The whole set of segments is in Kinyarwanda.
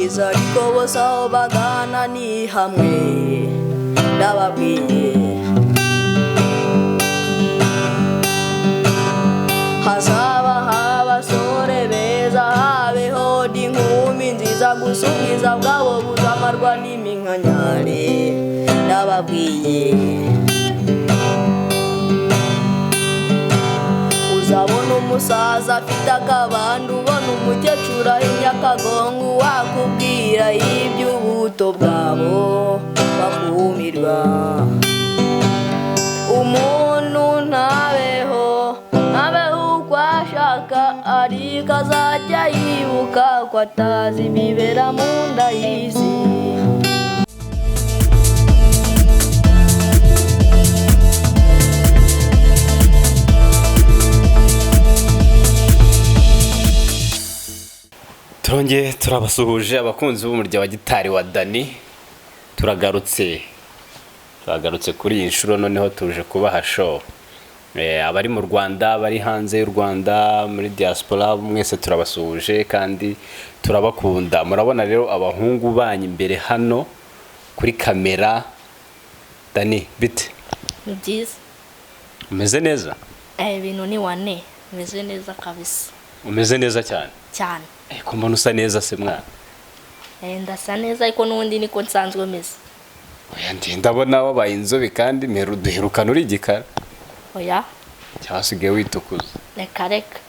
bwiza, ariko bose aho bagana ni hamwe, ndababwiye. Hazaba abasore beza, habeho n'inkumi nziza, gusa ubwiza bwabo buzamarwa n'iminkanyari, ndababwiye. Uzabona umusaza afite akabando, ubona umukecuru ahinnye akagongo, wakubwira iby'ubuto bwabo bakumirwa. Umuntu ntabeho, ntabeho uko ashaka, ariko azajya yibuka ko atazi ibibera mu nda y'isi. Turongeye turabasuhuje abakunzi b'umurya wa gitari wa Dani, turagarutse kuri iyi nshuro, noneho tuje kubaha show. Abari mu Rwanda, abari hanze y'u Rwanda, muri diaspora, mwese turabasuhuje kandi turabakunda. Murabona rero abahungu banyu imbere hano kuri kamera. Dani, bite? Ni byiza. Umeze neza? Ibintu ni wane, umeze neza kabisa. Umeze neza cyane? Cyane. Ko mbona usa neza se mwana? Ndasa neza, ariko n'ubundi niko nsanzwe meze. Oya, ndabona wabaye inzobe kandi duherukana uri igikara. Oya. Cyangwa usigaye witukuza? Reka reka.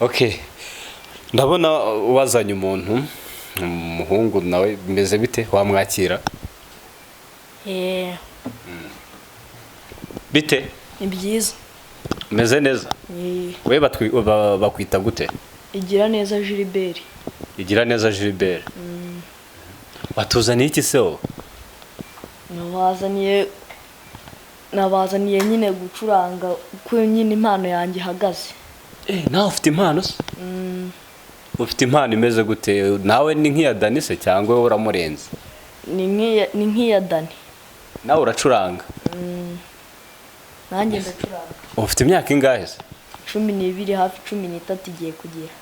Okay. Ndabona wazanye umuntu, umuhungu nawe, bimeze bite? Wamwakira? Bite? Ni byiza. Umeze neza? We bakwita gute? Igira neza Gilbert. Igira neza Gilbert. Watuzaniye iki se wowe? Nabazaniye nyine gucuranga uko nyine impano yanjye ihagaze. Nawe ufite impano se? Ufite impano imeze gute? Nawe ni nk'iya Dani se cyangwa wowe uramurenze? Ni nk'iya Dani. Nawe uracuranga? Nanjye ndacuranga. Ufite imyaka ingahe se? 12, hafi 13 igiye kugera.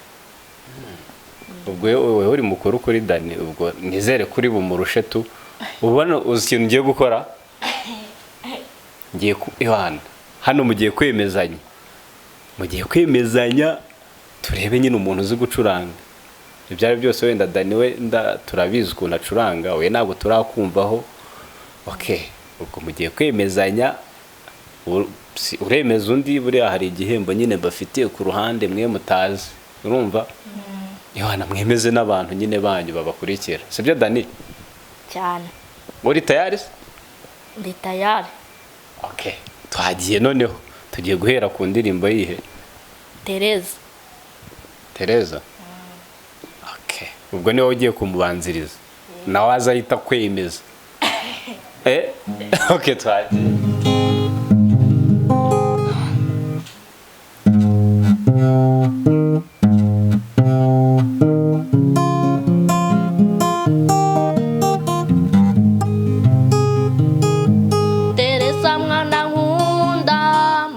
Ubwo wowe uri mukuru kuri Dani, ubwo nizere kuri bumurushe tu. Ubona uzi ikintu ngiye gukora? Ngiye ku Yohana. Hano mugiye kwemezanya. Mugiye kwemezanya turebe nyine umuntu uzi gucuranga. Ibyo ari byose wenda Dani we turabizi ukuntu acuranga, we ntabwo turakumvaho. Okay, ubwo mugiye kwemezanya, uremeza undi, buriya hari igihembo nyine bafitiye ku ruhande mwe mutazi. Urumva? Yohana, mwemeze n'abantu nyine banyu babakurikira. Sibyo Dani? Cyane. Uri tayari? Ndi tayari. Okay, twagiye noneho. Tugiye guhera ku ndirimbo yihe? Tereza. Tereza? Okay. Ubwo niwe ugiye kumubanziriza. Nawe azahita kwemeza. Okay, twagiye. Tereza mwana nkunda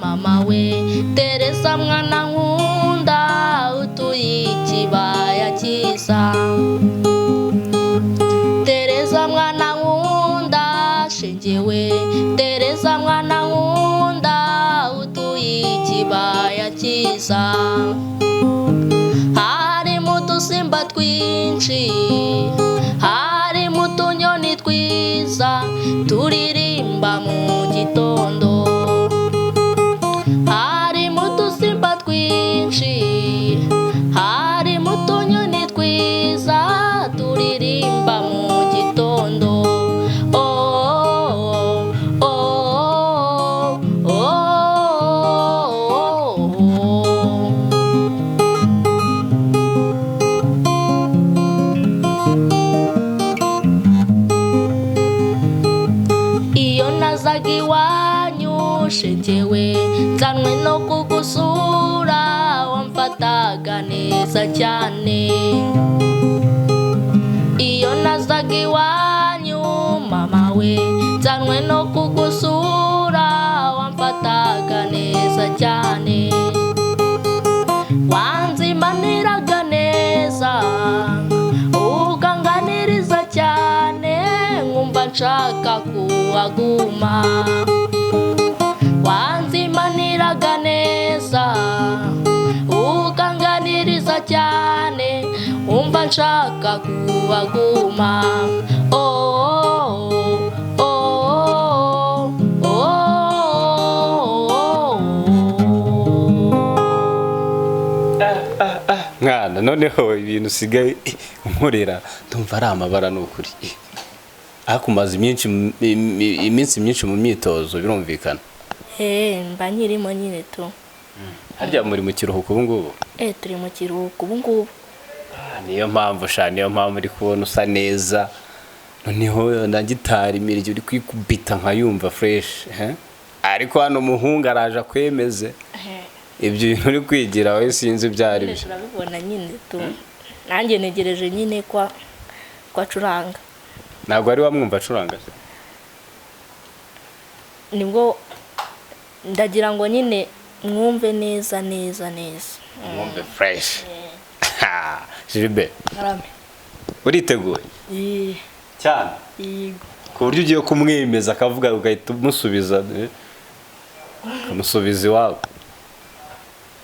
mama we, Tereza mwana nkunda utuye ikibaya cyiza. Tereza mwana nkunda shengewe, Tereza mwana nkunda utuye ikibaya cyiza. Harimo udusimba twinshi, harimo utunyoni twiza, turirimba mu gitondo. Harimo udusimba twinshi, harimo utunyoni twiza, turirimba mu gitondo. Oh, oh, oh, oh, oh. Iyo nazaga iwanyu shengewe, nzanwe no kugusura, wamfataga neza cyane. Iyo nazaga iwanyu mama we, nzanwe no kugusura, wamfataga neza cyane. Wanzimaniraga neza, nshaka kuhaguma. Wanzimaniraga neza, ukanganiriza cyane, umva nshaka kuhaguma. Oh, oh, oh, oh. Mwana, noneho ibintu usigaye unkorera ndumva ari amabara, ni ukuri. Ariko umaze iminsi myinshi mu myitozo, birumvikana. Mba nkirimo nyine tu. Harya muri mu kiruhuko ubu ngubu? Turi mu kiruhuko ubu ngubu. Niyo mpamvu sha, niyo mpamvu uri kubona usa neza. Noneho na gitari imirya uri kwikubita nkayumva fresh, eh? Ariko hano umuhungu araje akwemeze. Ibyo bintu uri kwigira wowe sinzi ibyo ari byo. Turabibona nyine tu. Nanjye ntegereje nyine kwa acuranga. Ntabwo wari wamwumva acuranga se? Nibwo ndagira ngo nyine mwumve neza neza neza. Mwumve fresh. Gilbert, Karame. uriteguye? Cyane. Yego. Ku buryo ugiye kumwemeza akavuga ugahita umusubiza, ukamusubiza iwabo.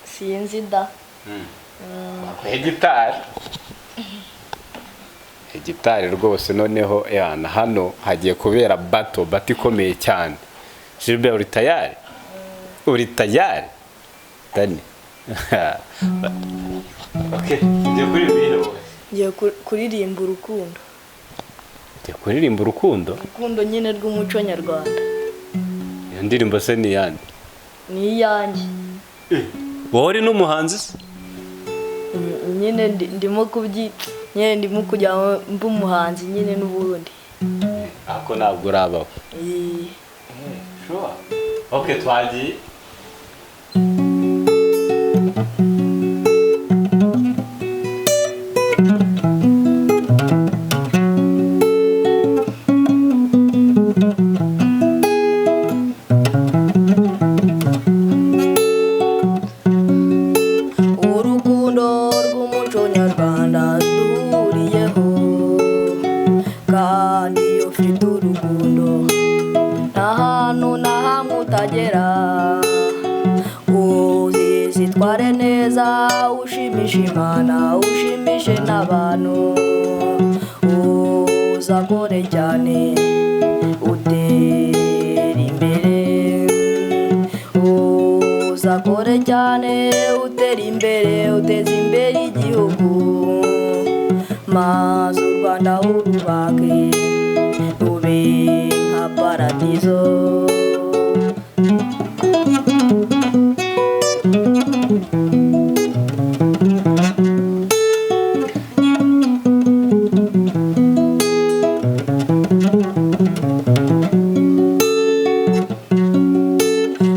Sinzi da. Hegitari. Hegitari rwose. Noneho yana hano hagiye kubera bato ikomeye cyane. Gilbert, uri tayari? Uri tayari? Dani. Okay, ugiye kuririmba wowe? Ngiye kuririmba urukundo. Ugiye kuririmba urukundo? Urukundo nyine rw'umuco nyarwanda. Iyo ndirimbo se ni iyande? Ni iyanjye. Wowe uri n'umuhanzi se? Nyine ndimo kubyi, nyine ndimo kujya mba umuhanzi nyine n'ubundi. Ako ntabwo urabaho. Sure. Okay, twagiye. Urukundo rw'umuco nyarwanda duhuriyeho, kandi iyo ufite urukundo nta hantu na hamwe utagera. Uzitware neza, ushimishe Imana, ushimishe n'abantu, uzakore cyane utere imbere, uzakore cyane utere imbere, uteze imbere igihugu, maze u Rwanda urubake rube nka paradizo.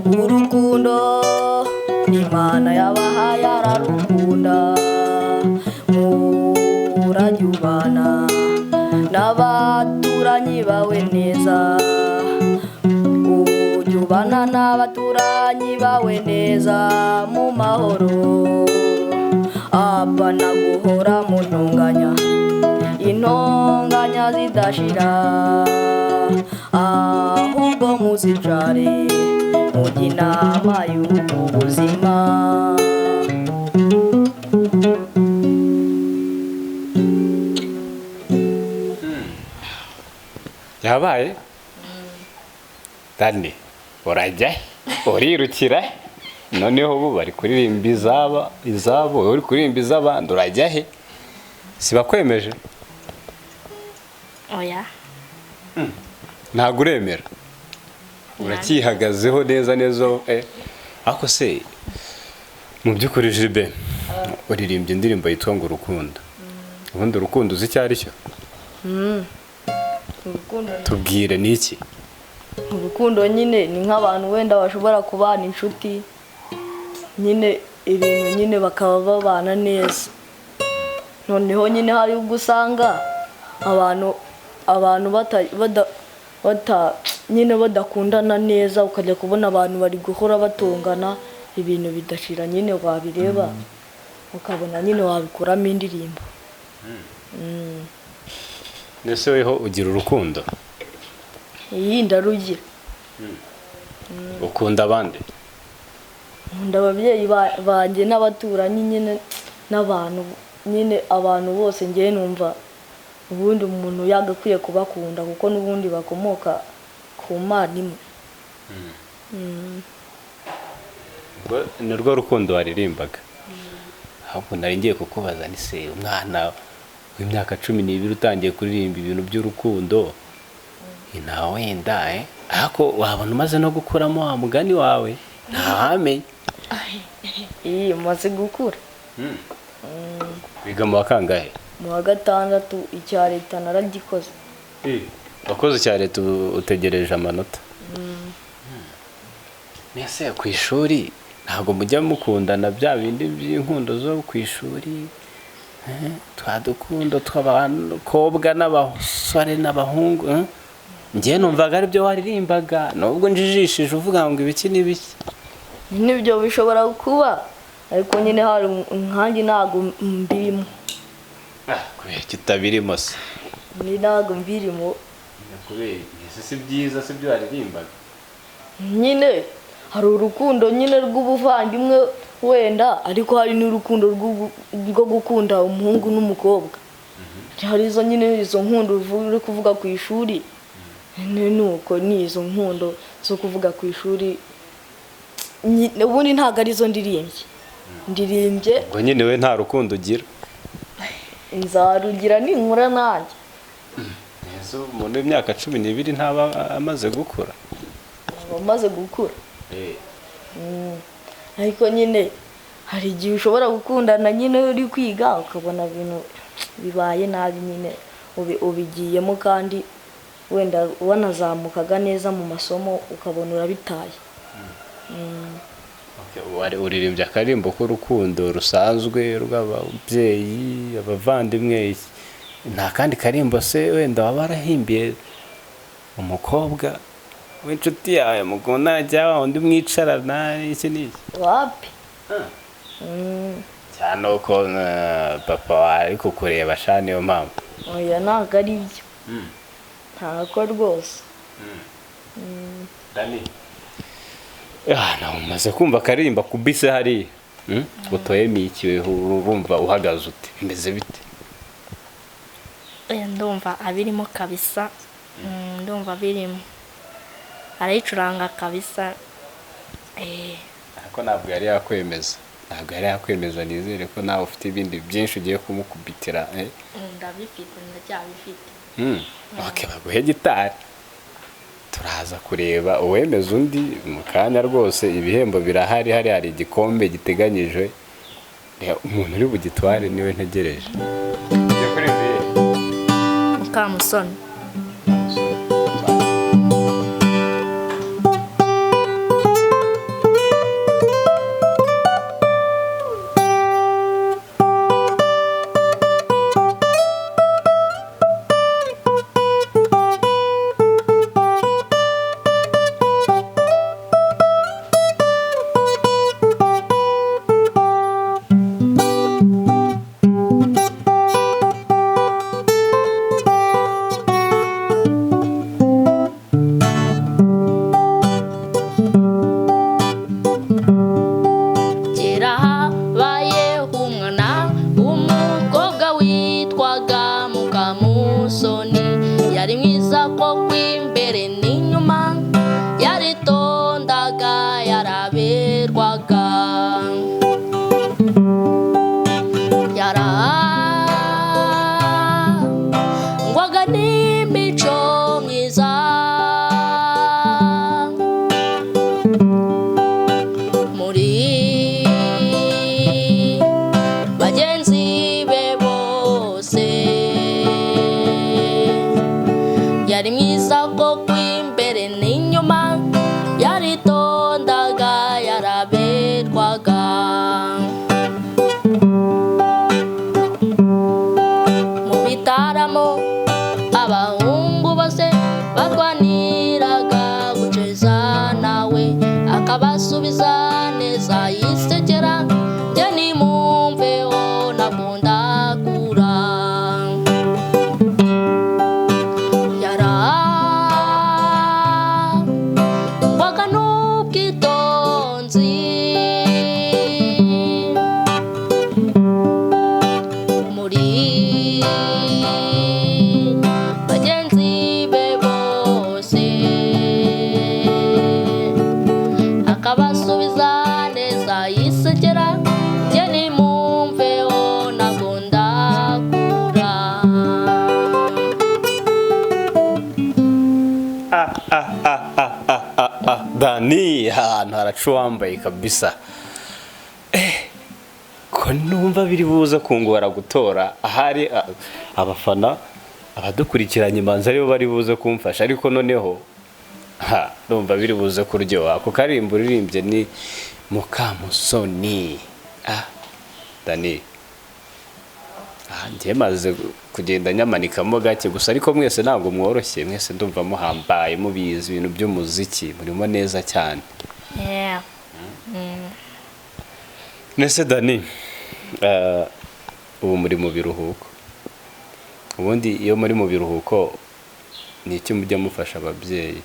Urukundo Imana yabahaye ararukunda, murajye ubana n'abaturanyi bawe neza, ujye ubana n'abaturanyi bawe neza mu mahoro, apana guhora mu ntonganya, intonganya zidashira, ahubwo muzicare mujye inama y'ubuzima. Yabaye? Dani, urajya urirukira, noneho ubu bari kuririmba izabo, uri kuririmba iz'abandi, urajya he? Sibakwemeje? Oya. Ntabwo uremera. Uracyihagazeho neza neza. Ariko se mu by'ukuri Gilbert, uririmbye indirimbo yitwa ngo urukundo. Ubundi urukundo uzi icyo ari cyo? Urukundo Tubwire ni iki? Urukundo nyine ni nk'abantu wenda bashobora kubana inshuti nyine, ibintu nyine bakaba babana neza. Noneho nyine hari ubwo usanga abantu bata nyine badakundana neza, ukajya kubona abantu bari guhora batongana, ibintu bidashira nyine, wabireba ukabona nyine wabikuramo indirimbo. Nese weho ugira urukundo? Iyi ndarugira. Ukunda abandi? Nkunda ababyeyi banjye n'abaturanyi nyine n'abantu nyine, abantu bose. Ngewe numva ubundi umuntu yagakwiye kubakunda kuko n'ubundi bakomoka ku Mana imwe. Ubwo ni rwo rukundo waririmbaga. Ahubwo nari ngiye kukubaza ni se umwana w'imyaka 12 utangiye kuririmba ibintu by'urukundo nta wenda ariko wabona umaze no gukuramo wa mugani wawe ntawamenya. Iyi umaze gukura. Wiga mu wa kangahe? Mu wa gatandatu, icya leta naragikoze. Wakoze icya leta, ubu utegereje amanota. Mbese ku ishuri ntabwo mujya mukundana bya bindi by'inkundo zo ku ishuri, twa dukundo tw'abakobwa n'abasore n'abahungu, eh? Njye numvaga aribyo waririmbaga nubwo njijishije uvuga ngo ibiki n'ibiki. Nibyo bishobora kuba, ariko nyine hari nkanjye ntabwo mbirimo. Kubera kitabirimo se? Ni ntabwo mbirimo. Kubera ese si byiza, si byo waririmbaga? Nyine hari urukundo nyine rw'ubuvandimwe wenda, ariko hari n'urukundo rwo gukunda umuhungu n'umukobwa. Hari izo nyine, izo nkundo uri kuvuga ku ishuri, nuko ni izo nkundo zo kuvuga ku ishuri. Ubundi ntabwo arizo ndirimbye. Ndirimbye Ubwo nyine we nta rukundo ugira? Nzarugira ninkura nanjye. Ese umuntu w'imyaka 12 ntaba amaze gukura? Aba amaze gukura. Ariko nyine hari igihe ushobora gukundana nyine uri kwiga, ukabona ibintu bibaye nabi nyine, ubigiyemo kandi wenda wanazamukaga neza mu masomo, ukabona urabitaye. Okay, uririmbye akaririmbo k'urukundo rusanzwe rw'ababyeyi, abavandimwe, nta kandi karimbo se wenda waba warahimbiye umukobwa w'inshuti yawe mukundana cyangwa undi mwicarana iki n'iki? Wapi. Cyane uko papa wawe ari kukureba sha, niyo mpamvu. Oya, ntabwo ari byo, ntako rwose. Dani, nawe umaze kumva akaririmba kubise hariya. Utoyemo iki weho? Urumva uhagaze ute, bimeze bite? Ndumva abirimo kabisa. Ndumva abirimo, arayicuranga kabisa. Ariko ntabwo yari yakwemeza, ntabwo yari yakwemeza. Nizere ko nawe ufite ibindi byinshi ugiye kumukubitira, eh? Ndabifite, ndacyabifite. Okay, baguhe gitari, turaza kureba uwemeza undi mu kanya rwose. Ibihembo birahari, hari igikombe giteganyijwe. Reba, umuntu uri bugitware niwe ntegereje. Ugiye kuririmba iyihe? Mukamusoni. Kera habayeho umwana w'umukobwa witwaga Mukamusoni. Yari mwiza koko imbere n'inyuma, yaritondaga, yaraberwaga, yarangwaga n'imico myiza. Muri bagenzi be bose yari mwiza koko imbere n'inyuma, yaritondaga, yaraberwaga. Mu bitaramo abahungu bose barwaniraga guceza nawe, akabasubiza neza yisekera. Njye nimumveho ntabwo ndakura. Dani, ahantu haraca uwambaye kabisa. Ko numva biri buze kungora gutora ahari abafana abadukurikiranye manza aribo bari buze kumfasha, ariko noneho ha numva biri buze kuryoha. Ako karimbo uririmbye ni Mukamusoni. Ah, Dani, ah, njye maze kugenda nyamanikamo gake gusa, ariko mwese ntabwo mworoshye, mwese ndumva muhambaye, mubizi ibintu by'umuziki murimo neza cyane. Yeah. Nese Dani, ubu muri mu biruhuko, ubundi iyo muri mu biruhuko ni iki mujya mufasha ababyeyi?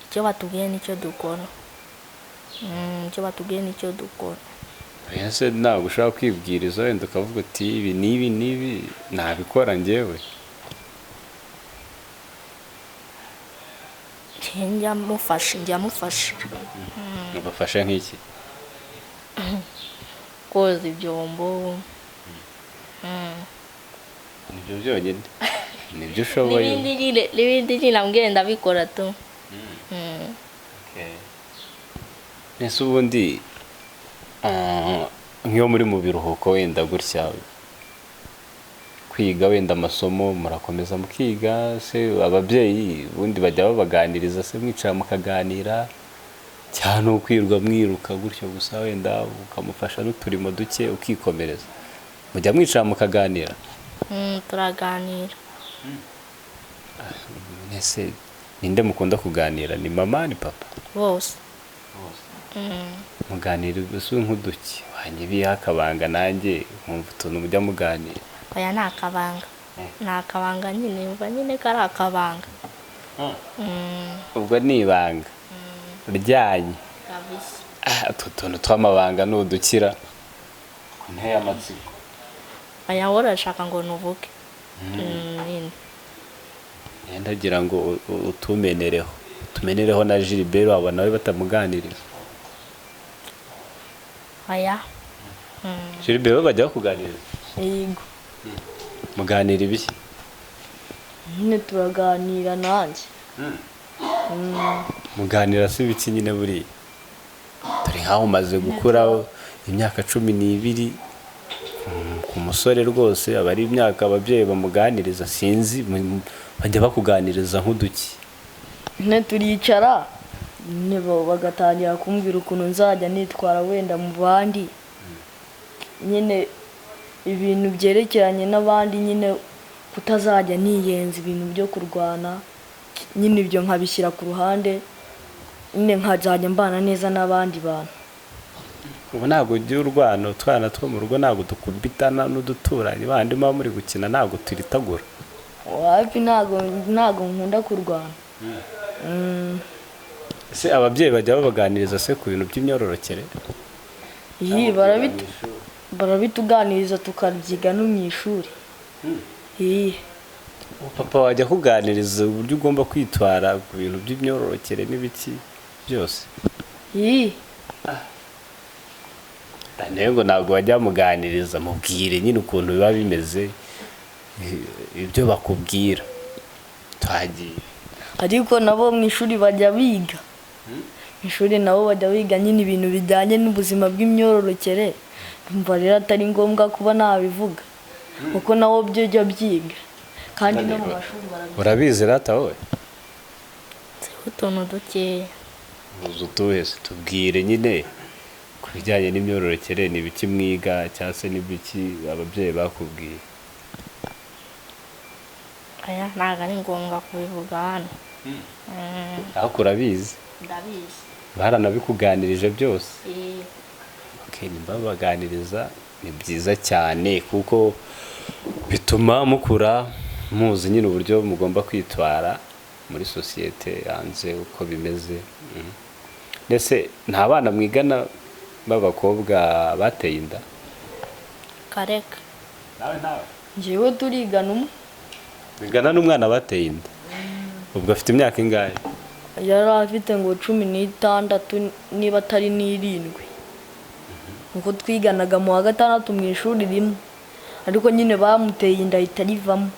Icyo batubwiye nicyo dukora. Icyo batubwiye nicyo dukora. Ese ntabwo ushobora kwibwiriza wenda ukavuga uti ibi n'ibi n'ibi nabikora njyewe? Njye njya mufasha, njya mufasha. Ubafasha nk'iki? Koza ibyombo. Nibyo byonyine nibyo ushoboye? N'ibindi nyine, n'ibindi nyine ambwiye ndabikora tu. Okay. Ese ubundi nk'iyo muri mu biruhuko wenda gutya, kwiga wenda amasomo murakomeza mukiga se? Ababyeyi ubundi bajya babaganiriza se, mwicara mukaganira, cyane ukwirwa mwiruka gutyo gusa, wenda ukamufasha n'uturimo duke ukikomereza? Mujya mwicara mukaganira? Turaganira. Ese ninde mukunda kuganira, ni mama, ni papa? Bose. Muganira ubusa nk'uduki wanyibiyeho akabanga, nanjye nkumva utuntu mujya muganira. Oya, ni akabanga. Ni akabanga nyine, umva nyine ko ari akabanga. Ubwo ni ibanga ryanyu? Kabisa. Ah, utwo tuntu tw'amabanga ni udukira nteye amatsiko. Oya, wowe urashaka ngo nuvuge. Nyine. Ndagira ngo utumenereho, utumenereho na Gilbert waba nawe batamuganiriza. Oya. Gilbert, bo bajya bakuganiriza? Yego. Muganira ibiki? Nyine turaganira nanjye. Muganira si ibiki nyine? Buriya dore nkaho umaze gukura, imyaka 12 ku musore rwose aba ari imyaka ababyeyi bamuganiriza. Sinzi, bajya bakuganiriza nk'uduki? Nyine turicara nyine bagatangira kumbwira ukuntu nzajya nitwara wenda mu bandi, nyine ibintu byerekeranye n'abandi, nyine kutazajya niyenza, ibintu byo kurwana, nyine ibyo nkabishyira ku ruhande, nyine nkazajya mbana neza n'abandi bantu. Ubu ntabwo ujya urwana? Utwana two mu rugo ntabwo dukubitana n'uduturanyi bandi muba muri gukina, ntabwo turitagura? Wapi, ntabwo nkunda kurwana. Ese ababyeyi bajya babaganiriza se ku bintu by'imyororokere? Iyi barabituganiriza, tukabyiga no mu ishuri. Iyi. Papa wajya kuganiriza uburyo ugomba kwitwara ku bintu by'imyororokere n'ibiki byose? Iyi. Nawe ngo ntabwo wajya muganiriza? Mubwire nyine ukuntu biba bimeze, ibyo bakubwira, twagiye. Ariko nabo mu ishuri bajya biga, mu ishuri nabo bajya biga nyine ibintu bijyanye n'ubuzima bw'imyororokere. Ndumva rero atari ngombwa kuba nabivuga, kuko nabo byajya byiga kandi no mu mashuri barabyiga. Urabizi rata wowe? Nziho utuntu dukeya. Uzi utuhe se? Tubwire nyine ku bijyanye n'imyororokere, ni ibiki mwiga cyangwa se n'ibiki ababyeyi bakubwiye? Aya ntabwo ari ngombwa kubivuga hano. Ariko urabizi? Ndabizi. Baranabikuganirije byose? Eh. Okay, nimba babaganiriza ni byiza cyane, kuko bituma mukura muzi nyine uburyo mugomba kwitwara muri sosiyete hanze uko bimeze. Ndetse nta bana mwigana b'abakobwa bateye inda? Kareka. Nawe nawe? Njyewe turigana umwe. Wigana n'umwana bateye inda? Ubwo afite imyaka ingahe? Yari afite ngo 16 niba atari n'7, nuko twiganaga mu wa gatandatu mu ishuri rimwe, ariko nyine bamuteye inda ahita arivamo.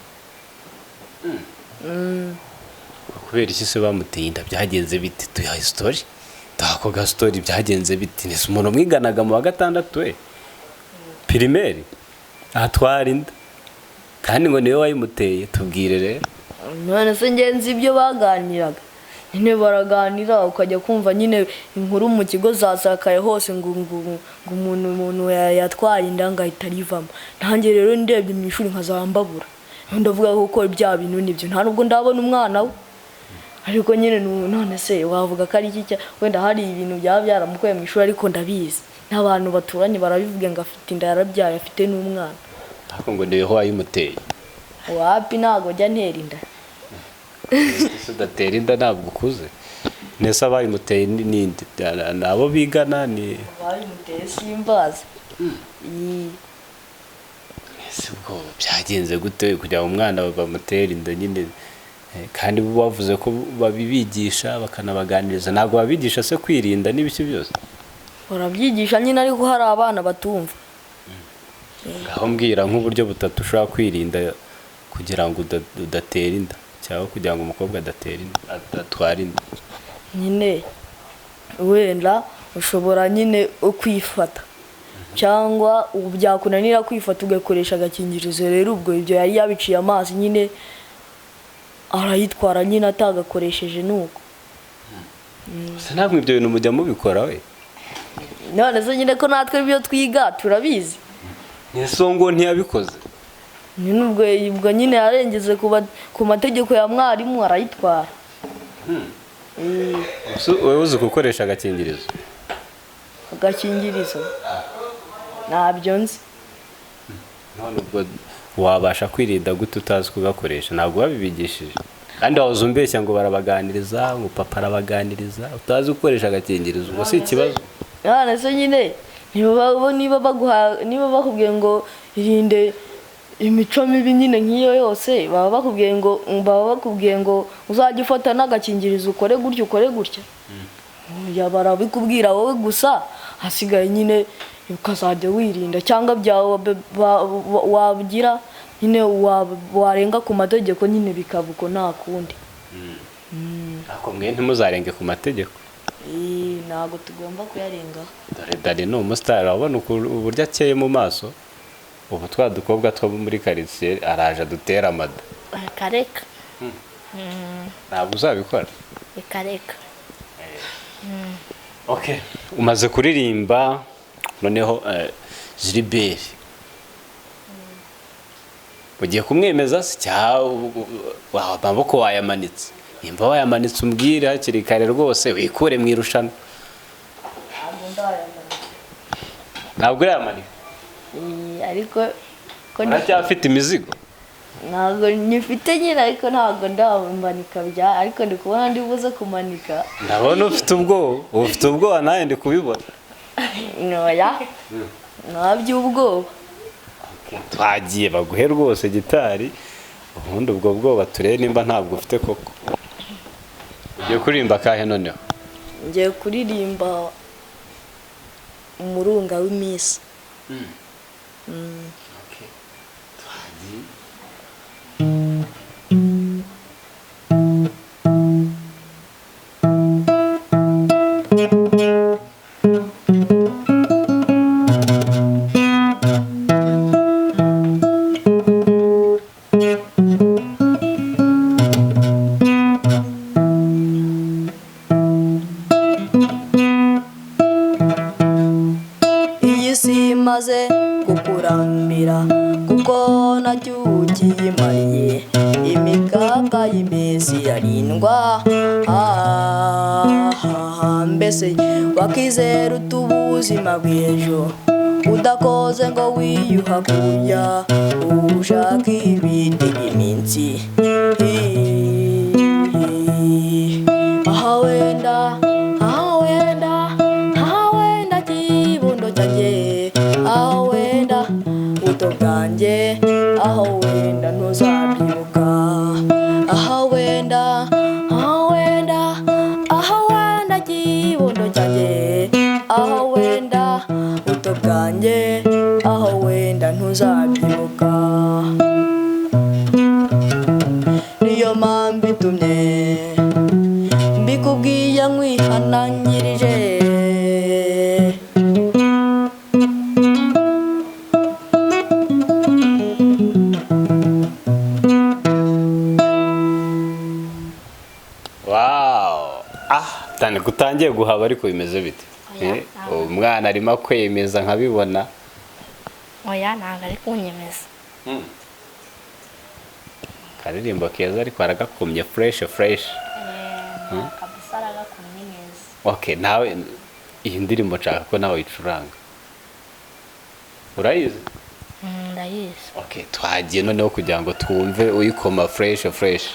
Kubera iki se bamuteye inda? Byagenze bite? Tuyahe story, duha ga story. Byagenze bite? Ni umuntu mwiganaga mu wa gatandatu we primaire atwara inda, kandi ngo niwe wayimuteye. Tubwire rero. None se ngenzi ibyo baganiraga nyine, baraganira ukajya kumva nyine inkuru mu kigo zasakaye hose ngo umuntu yatwaye inda ngo ahita arivamo. Nanjye rero ndebye mu ishuri nkazambabura, ndavuga ko bya bintu nibyo, nta nubwo ndabona umwana we, ariko nyine none se wavuga ko ari iki? Wenda hari ibintu byaba byaramukuye mu ishuri, ariko ndabizi n'abantu baturanye barabivuga ngo afite inda, yarabyaye, afite n'umwana. Ariko ngo niwe wayimuteye. Wapi, ntabwo njya ntera inda. Ese udatera inda ntabwo ukuze? Nese abayimuteye ninde? Ni abo bigana ni? Bayimuteye simbazi. Ese ubwo byagenze gute kugira ngo umwana bamutere inda nyine? Kandi bo bavuze ko babibigisha bakanabaganiriza. Ntabwo babigisha se kwirinda n'ibiki byose? Barabyigisha nyine, ariko hari abana batumva. Ngaho mbwira nk'uburyo butatu ushobora kwirinda kugira ngo udatera inda, cyangwa kugira ngo umukobwa adatera inda, adatwara inda. Nyine wenda ushobora nyine kwifata, cyangwa ubu byakunanira kwifata ugakoresha agakingirizo. Rero ubwo ibyo yari yabiciye amazi nyine, arayitwara nyine atagakoresheje nuko. Gusa ntabwo ibyo bintu mujya mubikora we? None se nyine ko natwe ibyo twiga turabizi. Ese uwo ngo ntiyabikoze? Nyine ubwo nyine yarengeze ku mategeko ya mwarimu arayitwara. Ese wowe uzi gukoresha agakingirizo? Agakingirizo ntabyo nzi. None ubwo wabasha kwirinda gute utazi kugakoresha? Ntabwo babibigishije? Kandi wahoze umbeshya ngo barabaganiriza, ngo papa arabaganiriza, utazi gukoresha agakingirizo, ubwo si ikibazo? None se nyine niba baguha, niba bakubwiye ngo irinde imico mibi nyine nk'iyo yose, baba bakubwiye ngo uzajye ufata n'agakingirizo, ukore gutya, ukore gutya. Oya, barabikubwira wowe gusa, hasigaye nyine ukazajya wirinda, cyangwa byawe wagira nyine warenga ku mategeko nyine bikaba uko, nta kundi. Ariko mwe ntimuzarenge ku mategeko. Ntabwo tugomba kuyarengaho. Dore Dani ni umusitari, urabona uburyo akeye mu maso. Ubu twa dukobwa two muri karitsiye araje adutera amada. Reka reka. Ntabwo uzabikora? Reka reka. Okay, umaze kuririmba noneho, Gilbert ugiye kumwemeza se cyangwa amaboko wayamanitse? Nimba wayamanitse umbwire hakiri kare rwose, wikure mu irushanwa. Ntabwo ndayamanika. Ntabwo urayamanika? Ariko ko Uracyafite imizigo? Ntabwo nyifite nyine, ariko ntabwo ndamanika bya, ariko ndi kubona ndi buze kumanika. Ndabona ufite ubwoba, ufite ubwoba, nawe ndi kubibona. Ntoya, nta by'ubwoba. Twagiye, baguhe rwose gitari, ubundi ubwo bwoba turebe nimba ntabwo ufite koko. Ugiye kuririmba akahe noneho? Ngiye kuririmba Umurunga w'iminsi. Twagiye. Iyi si imaze kukurambira, kuko nacyo ukiyimariye. Imikaka y'iminsi irarindwa. Ah, mbese wakizera uta ubuzima bw'ejo udakoze ngo wiyuha kujya ushaka ibitega iminsi? Aha wenda, aha wenda, aha wenda kibundo cyanjye, aho wenda buto bwanjye, aho wenda ntuzabyibuka. Aha wenda, aha wenda, aha wenda kibundo cyanjye, aho wenda buto bwanjye, aho wenda ntuzabyibuka. Niyo mpamvu itumye nkwihanangirije. Wow! Ah, tani gutangiye guhaba ariko bimeze bite? Oya, Eh, ntabwo. umwana arimo kwemeza nkabibona. Oya, ntabwo ari kunyemeza. Karirimbo keza ariko aragakumye fresh fresh. Kabisa aragakumye neza. Okay, nawe iyi ndirimbo nshaka ko nawe uyicuranga. Urayizi? Ndayizi. Okay, twagiye noneho kugira ngo twumve uyikoma fresh fresh.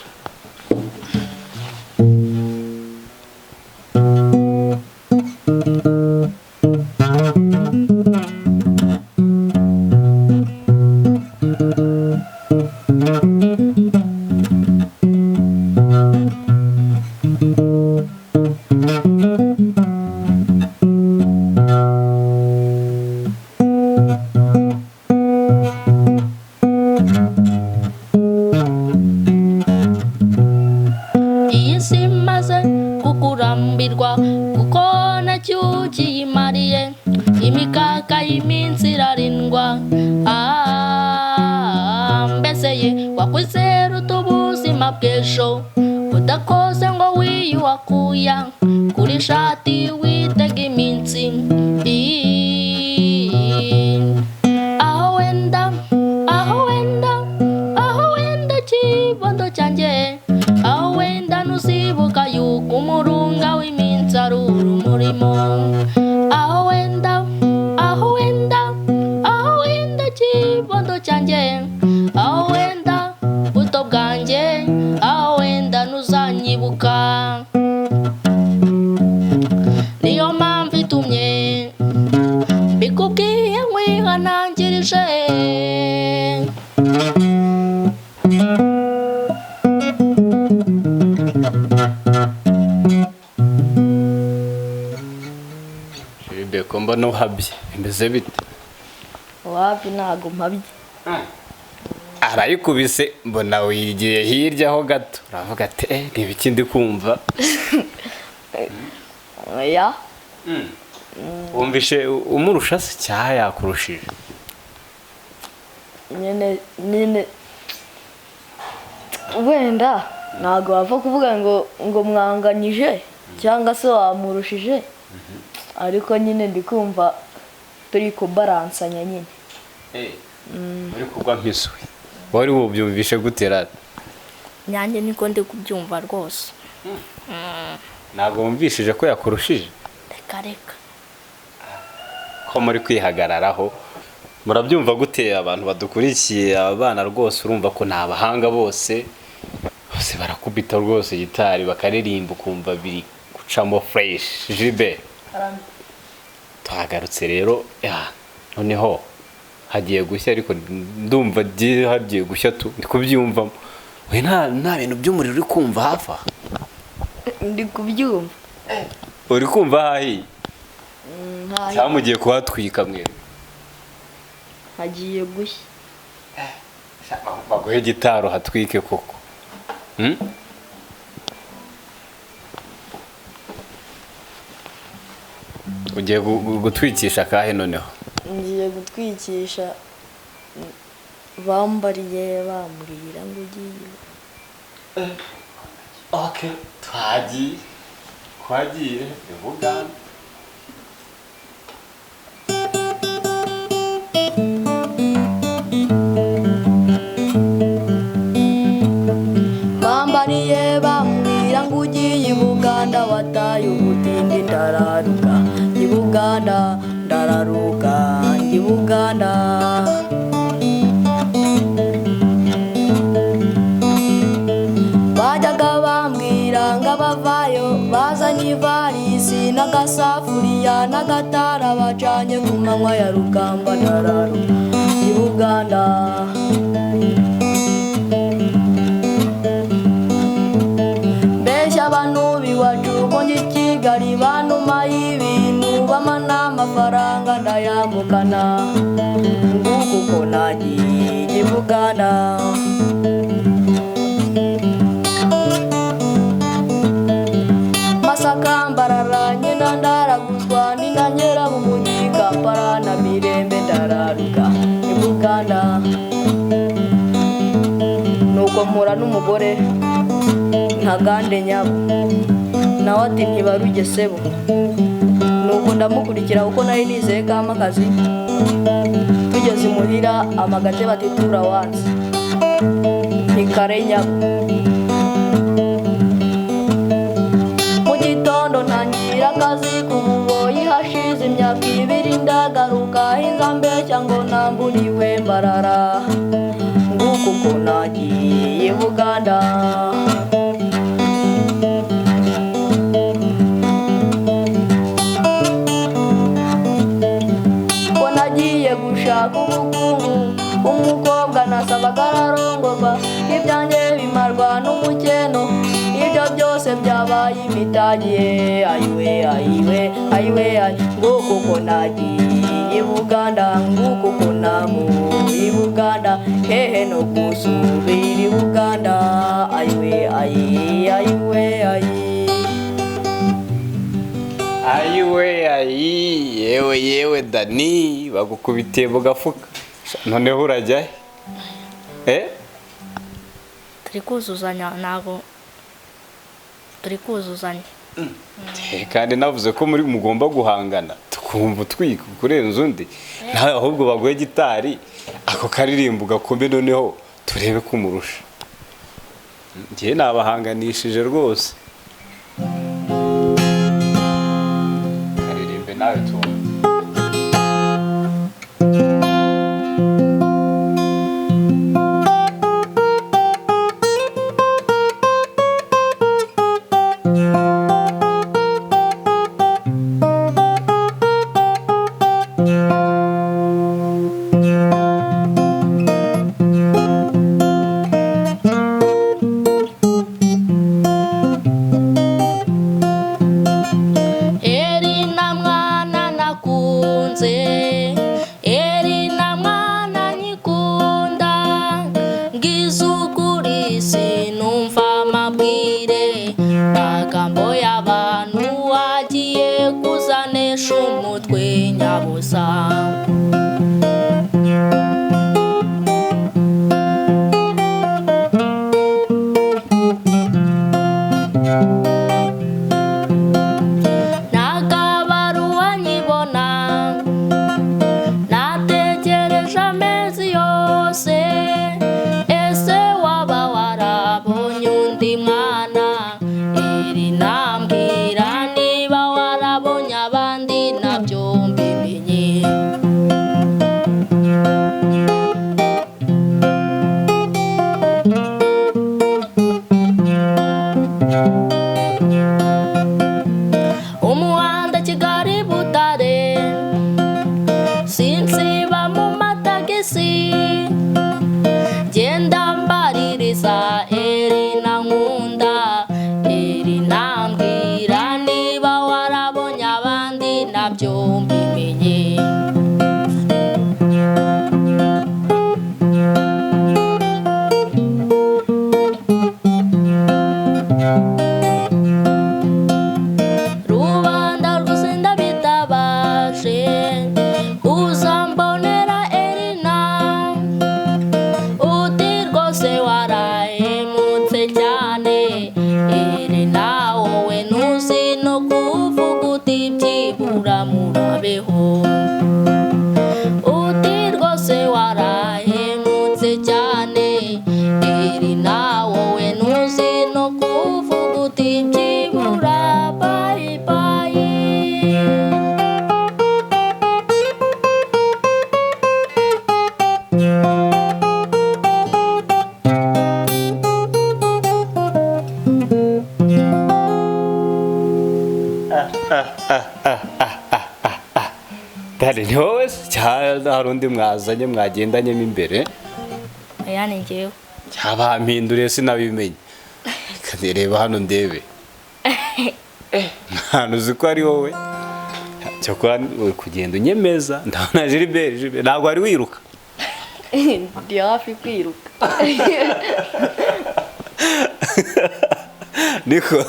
Iyi si imaze kukurambirwa kuko ntacyo ukiyimariye, imikaka y'iminsi irarindwa. Ah, mbese ye wakwizera ute ubuzima bw'ejo udakoze ngo wiyuhakuya kuri shati witega iminsi. Aho wenda, aho wenda, aho wenda kibondo cyanjye, aho wenda ntuzibuka yuko umurunga w'iminsi ari urumurimo. Aho wenda, aho wenda, aho wenda kibondo cyanjye, aho wenda buto bwanjye, aho wenda ntuzanyibuka. Niyo mpamvu itumye mbikubwiye nkwihanangirije. Jibe ko mbona uhabye bimeze bite? Wapi, ntago mpabye. Arayikubise mbona wigiye hirya ho gato, uravuga ati eh, ni ibiki ndi kumva? Oya. Wumvishe umurusha se cyaha yakurushije? Nyine nyine wenda ntago wapfa kuvuga ngo mwanganyije cyangwa se wamurushije, ariko nyine ndi kumva turi kubaransanya nyine. Uri kugwa nk'isuri. Wari wubyumvishe gute rata? Nanjye niko ndi kubyumva rwose. Ntabwo wumvishije ko yakurushije? Reka reka. Ko muri kwihagararaho murabyumva gute abantu badukurikiye? Aba bana rwose urumva ko ni abahanga bose, bose barakubita rwose gitari bakaririmba ukumva biri gucamo fresh. Jibe, tuhagarutse rero ya, noneho hagiye gushya, ariko ndumva hagiye gushya tu ndi kubyumvamo. We nta bintu by'umuriro uri kumva hafi aha? Ndi kubyumva. Uri kumva hahiye? Ntahi- Cyangwa mugiye kuhatwika mwe? Hagiye gushya. Baguhe gitaro hatwike koko. Ugiye gutwikisha akahe noneho? Ngiye gutwikisha bambariye bambwira ngo ugiye. Okay, twagiye. Twagiye i Bugande. Bambariye bambwira ngo ugiye i Buganda wataye ubutindi, ndararuka i Buganda, ndararuka i Buganda. Bajyaga bambwira ngo abavayo bazanye ivarisi n'agasafuriya n'agatara bacanye ku manywa ya rugamba, ndararuka i Buganda. Mbeshya abantu b'iwacu ko njya i Kigali bantuma y'ibintu bampa n'amafaranga ndayambukana, nguko uko nagiye i Buganda. Masaka Mbarara Pole ntagande nyabo. Nawe ati ntibaruge sebo. Nuko ndamukurikira kuko nari nizeye ko ampa akazi. Tugeze imuhira amagate bati turawanze. Ni kare nyabo. Mu gitondo ntangira akazi k'ububoyi, hashize imyaka 2 ndagaruka hinza mbeshya ngo namburiwe mbarara. Nguko uko nagiye Buganda. Ko nagiye gushaka ubukungu, umukobwa nasabaga ararongorwa, ibyanjye bimarwa n'umukeno, ibyo byose byabaye imitagiye. Ayiwe ayiwe ayiwe ayi, nguko uko nagiye Buganda, nguko uko navuye i Buganda, hehe no gusubira i Buganda. Ayiwe ayi ayiwe ayi. Ayiwe ayi, yewe yewe Dani, bagukubitiye mu gafuka. Noneho urajya he? Turi kuzuzanya, ntabwo turi kuzuzanya. Kandi navuze ko muri mugomba guhangana, tukumva utwika kurenza undi. Nawe ahubwo baguhe gitari ako karirimbo gakome, noneho turebe ko umurusha. Njye nabahanganishije rwose. Karirimbe nawe tumve. Erina mwana nakunze, Erina mwana nyikunda, ngizukuri sinumva amabwire, magambo y'abantu agiye kuzanesha umutwe nyabusa. Nakabaruwa nyibona, nategereje amezi yose, ese waba warabonye undi mwana? Eri nambwira niba warabonye abandi nabyo mbimenye. Umuhanda Kigali Butare, sinsiba mu matagisi, genda mbaririza Erina nkunda, Erina mbwira niba warabonye abandi nabyo mbimenye. Rubanda rwose ndabitabaje, uzambonera Erina, uti rwose warahemutse cyane, Erina wowe ntuzi no kuvuga uti byibura murabeho. Uti rwose warahemutse cyane, Erina wowe ntuzi no kuvuga uti byibura bayi bayi. Dani, ni wowe se cyangwa hari undi mwazanye mwagendanyemo imbere? Oya ni njyewe. Cyabampinduriye sinabimenye. Reka reba hano ndebe. Nta uzi ko ari wowe. Cyakora uri kugenda unyemeza, ndabona Gilbert, ntabwo wari wiruka. Ndi hafi kwiruka. Niko.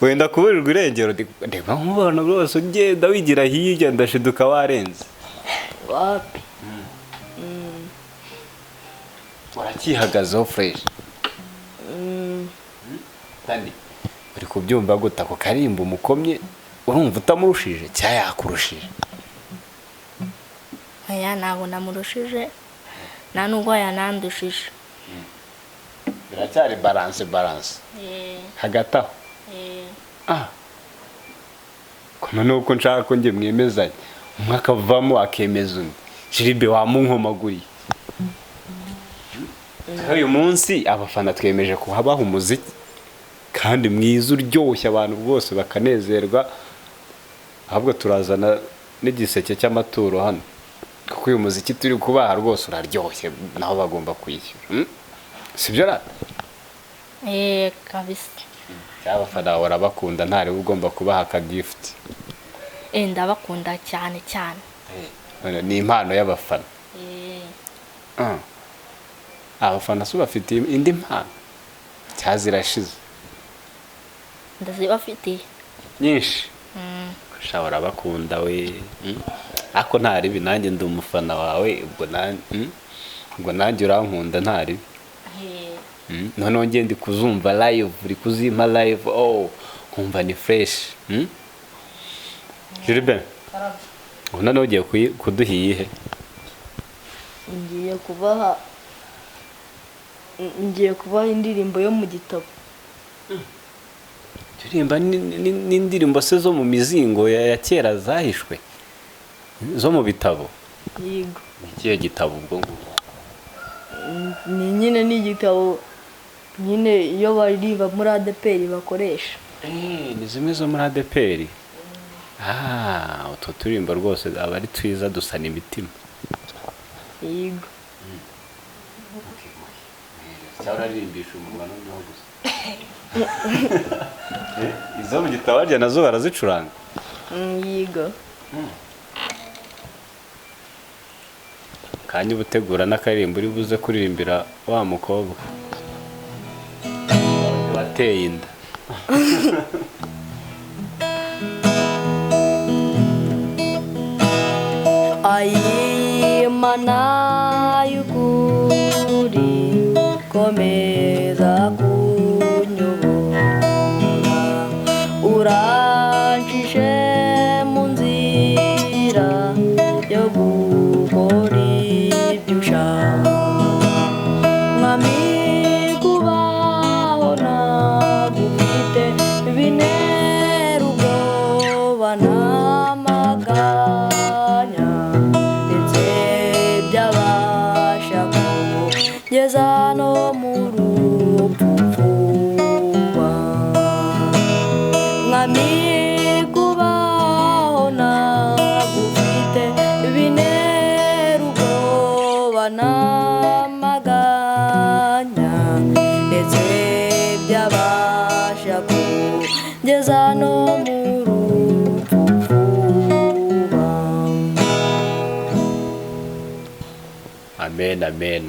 Wenda kuburirwa irengero, ndeba nk'ubona rwose ugenda wigira hirya ndashiduka warenze. Wapi? Uracyihagazeho fresh. Dani, uri kubyumva gute ako karimbo umukomye? Urumva utamurushije cyangwa yakurushije? Oya, ntabwo namurushije, nta nubwo yanandushije. Biracyari balance balance hagati aho. Koma nuko nshaka ko njye mwemezanye, umwe akavamo akemeza undi. Jiribe wamunkomaguriye. Uyu munsi abafana twemeje kuhabaha umuziki kandi mwiza uryoshye, abantu bose bakanezerwa. Ahubwo turazana n'igiseke cy'amaturo hano, kuko uyu muziki turi kubaha rwose uraryoshye, nabo bagomba kwishyura. Sibyo ra? Kabisa. Abafana barabakunda, ntari ugomba kubaha aka gift. Ndabakunda cyane cyane. Ni impano y'abafana. Abafana so bafite indi mpano cyazirashize? Ndazibafitiye nyinshi. Ushobora bakunda we, ako ntaribi nanjye ndi umufana wawe, ubwo nanjye urankunda ntaribi. Noneho ngiye ndi kuzumva live, uri kuzimpa live, oh nkumva ni fresh. Gilbert, ubu noneho ugiye kuduha iyihe? Ngiye kubaha indirimbo yo mu gitabo. Turirimba n'indirimbo se zo mu mizingo ya kera zahishwe zo mu bitabo? Yego. Ni ikihe gitabo ubwo ngubwo? Ni nyine ni igitabo nyine iyo baririmba muri ADPR bakoresha. Ni zimwe zo muri ADPR. Utwo turirimbo rwose aba ari twiza, dusana imitima. Yego. Cyangwa uraririmbisha umunwa noneho gusa? Izo mu gitabo harya nazo barazicuranga? Yego. Kanya ubutegura n'akaririmbo uri buze kuririmbira wa mukobwa wateye inda. Ayimana y'ukuri komeza kunyobora, urancishe mu nzira yo gukora ibyo ushaka. Mwami kubaho nagufite bintera ubwoba n'amaganya, ndetse byabasha kugeza no mu rupfu vuba. Mwami kubaho nagufite bintera ubwoba n'amaganya, ndetse byabasha kugeza no mu rupfu vuba. Amen, amen.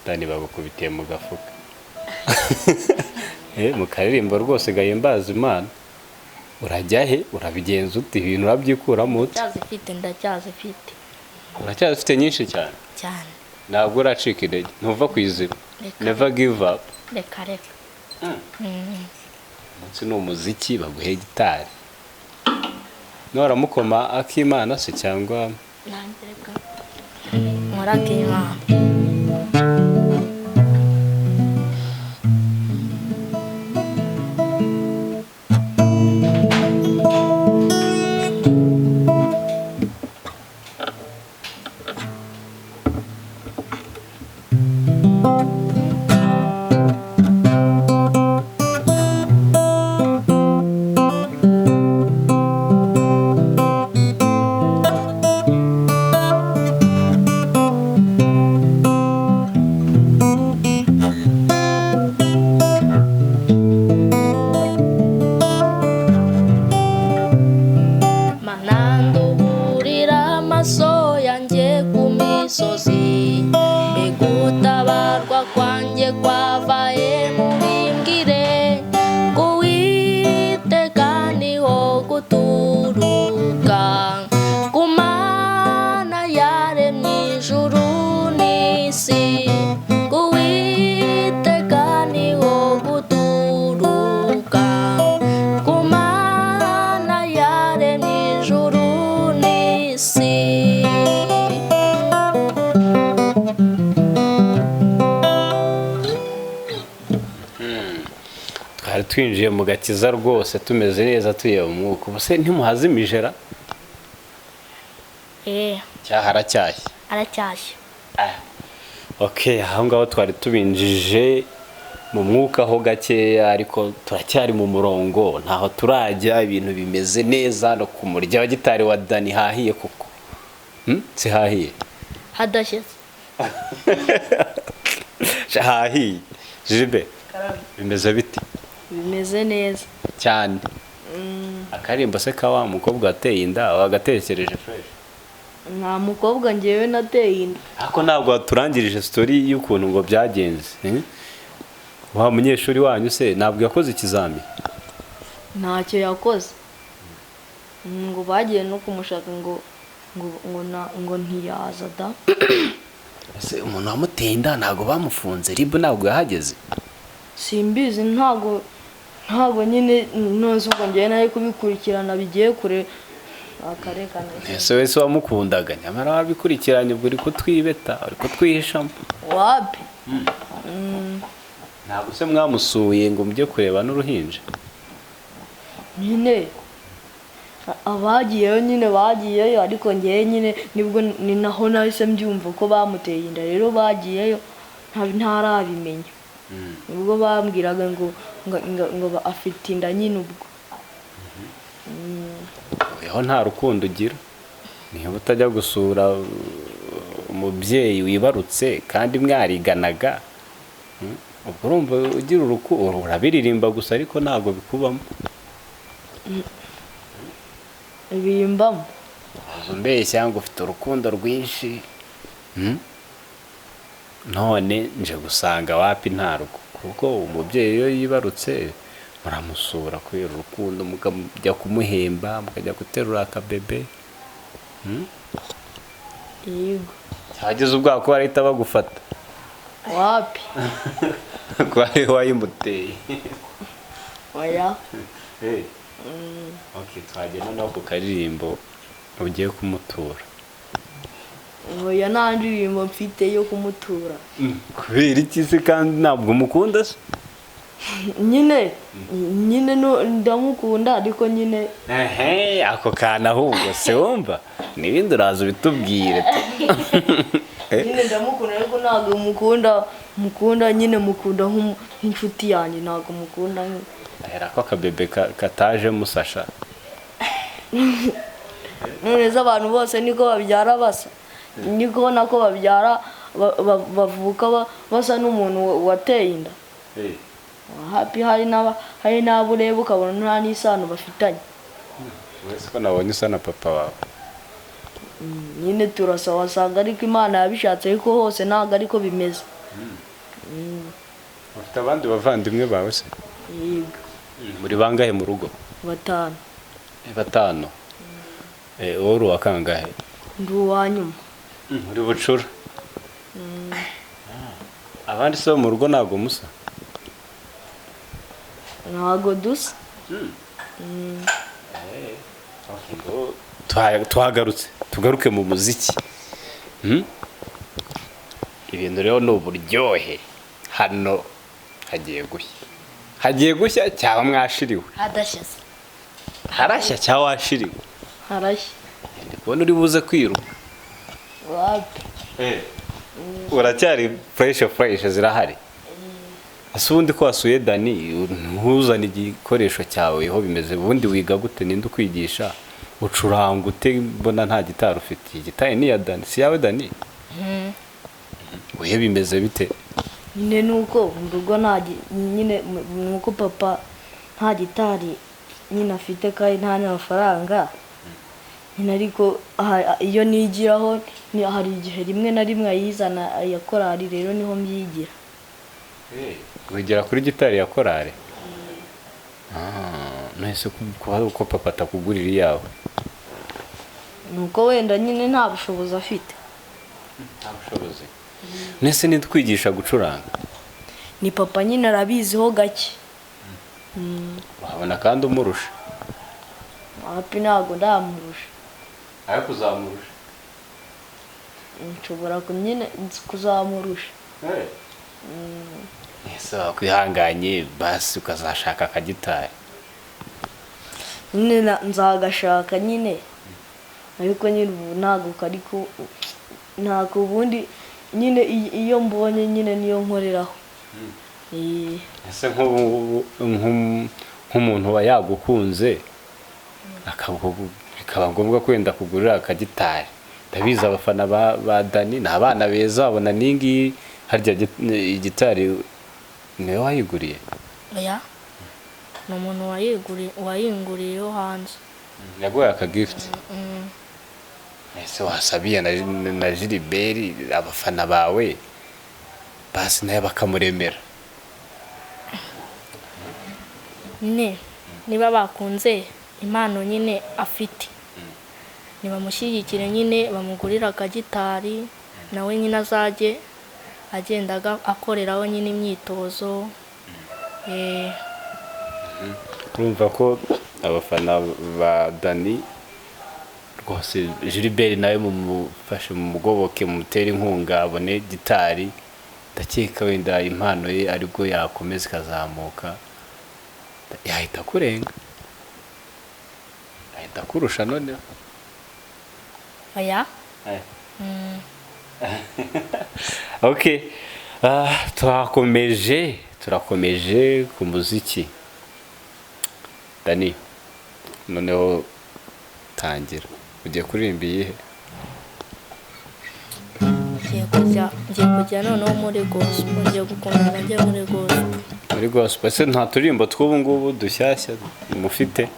Dani bagukubitiye mu gafuka. Mu karirimbo rwose gahimbaza Imana. Urajya he? Urabigenza ute? Ibintu urabyikuramo ute? Ndacyazifite, ndacyazifite. Uracyazifite nyinshi cyane? Cyane. Ntabwo uracika intege, ntuva ku izima. Never give up. Reka reka. Umunsi ni umuziki, baguhe gitari. Noramukoma akimana se cyangwa nanjye reka nkora akimana. Twari twinjiye mu gakiza rwose, tumeze neza, tuye mu mwuka. Ubu se ntimuhazimijera? Eh. Cyaha aracyashye? Aracyashye. Ok, aho ngaho twari tubinjije mu mwuka ho gakeya, ariko turacyari mu murongo, ntaho turajya. Ibintu bimeze neza no ku murya wa gitari wa Dani hahiye koko. Si hahiye? Hadashye. Hahiye jibe, bimeze bite? Bimeze neza. Cyane. Akarimbo se ka wa mukobwa wateye inda wagatekereje fresh? Nta mukobwa ngewe nateye inda. Ariko ntabwo waturangirije story y'ukuntu ngo byagenze, eh? Wa munyeshuri wanyu se ntabwo yakoze ikizami? Ntacyo yakoze, ngo bagiye no kumushaka ngo ntiyaza da. Ese umuntu wamuteye inda ntabwo bamufunze? RIB ntabwo yahageze? Simbizi, ntabwo nyine ntuzi ubwo ngewe nari kubikurikirana bigiye kure akarekana. Ese wese wamukundaga, nyamara wabikurikiranye, ubwo uri kutwibeta, uri kutwihishamo. Wapi. Ntabwo se mwamusuye ngo mujye kureba n'uruhinja? Nyine abagiyeyo nyine bagiyeyo, ariko ngewe nyine nibwo ni naho nahise mbyumva ko bamuteye inda. Rero bagiyeyo ntarabimenya, nibwo bambwiraga ngo afite inda nyine ubwo. Aho nta rukundo ugira, niba utajya gusura umubyeyi wibarutse kandi mwariganaga. Ubwo urumva ugira urukundo, urabiririmba gusa ariko ntabwo bikubamo. Bimbamo. Umbeshya ngo ufite urukundo rwinshi. None nje gusanga wapi, ntarwo, kuko umubyeyi iyo yibarutse muramusura kubera urukundo, mukajya kumuhemba, mukajya guterura akabebe. Yego. Cyageze ubwako ko barahita bagufata. Wapi. Ko ariwe wayimuteye. Oya. Ok, twagenda no ku karirimbo ugiye kumutura. Oya, nta ndirimbo mfite yo kumutura. Kubera iki se kandi ntabwo umukunda se? Nyine ndamukunda, ariko nyine Ehe, ako kantu ahubwo se wumva n'ibindi uraza ubitubwire. Nyine ndamukunda, ariko ntabwo mukunda nyine, mukunda nk'inshuti yanjye, ntabwo mukunda Ahera ko akabebe kataje musasha. None se abantu bose niko babyara basa? Niko nako babyara bavuka basa n'umuntu wateye inda? Happy, hari n'abo ureba ukabona nta n'isano bafitanye. Wese ko nabonye usa na papa wawe. Nyine turasa, wasanga ariko Imana yabishatse, ariko hose ntabwo ariko bimeze. Ufite abandi bavandimwe bawe se? Yego. Muri bangahe mu rugo? 5. 5. Wowe uri uwa kangahe? Ndi uwa nyuma. Uri bucura. Abandi se bo mu rugo ntabwo musa? Ntabwo dusa. Tuhagarutse, tugaruke mu muziki. Ibintu rero ni uburyohe hano, hagiye gushya, hagiye gushya cyangwa mwashiriwe? Hadashye. Harashya cyangwa washiriwe? Harashya. Ndi kubona uri buze kwiruka. Wapi. Uracyari fresh fresh, zirahari. Ese ubundi ko wasuye Dani ntuzane igikoresho cyawe, ho bimeze? Ubundi wiga gute? Ninde ukwigisha? Ucuranga ute mbona nta gitari ufite? Iyi gitari ni iya Dani, si yawe Dani? Oya, bimeze bite? Nyine nuko mu rugo nta nyine nuko papa nta gitari nyine afite kandi nta n'amafaranga nyine, ariko iyo nigiraho hari igihe rimwe na rimwe ayizana ya korali, rero niho mbyigira. Wigira kuri gitari ya korali? Nahise kuba uko papa atakugurira iyawe? Nuko wenda nyine nta bushobozi afite. Nta bushobozi. Nese nitwigisha gucuranga? Ni papa nyine arabiziho gake. Wabona kandi umurusha. Wapi, ntabwo ndamurusha. Ariko uzamurusha. Nshobora nyine kuzamurusha. Ese wakwihanganye basi ukazashaka akagitari? Nyine nzagashaka nyine, ariko nyine ubu ntabwo kari ku ntabwo ubundi nyine iyo mbonye nyine niyo nkoreraho. Ese nk'ubu nk'umuntu wa yagukunze bikaba ngombwa kwenda kugurira akagitari, ndabizi abafana ba Dani ni abana beza, babona n'ingiyi harya igitari niwe wayiguriye? Oya, ni umuntu wayinguriye yo hanze. Yaguhaye aka gift? Ese wasabiye na Gilbert abafana bawe basi nawe bakamuremera? Nyine niba bakunze impano nyine afite, nibamushyigikire nyine bamugurira akagitari, nawe nyine azajye agenda akoreraho nyine imyitozo. Urumva ko abafana ba Dani rwose Gilbert nawe mumufashe, mumugoboke, mumutere inkunga abone gitari. Ndakeka wenda impano ye aribwo yakomeza ikazamuka, yahita akurenga, yahita akurusha noneho. Oya. Okay, turakomeje ku muziki. Dani, noneho tangira, ugiye kuririmba iyihe? Ngiye kujya noneho muri gospel, ngiye gukomeza njye muri gospel. Muri gospel se nta turirimbo tw'ubu ngubu dushyashya mufite?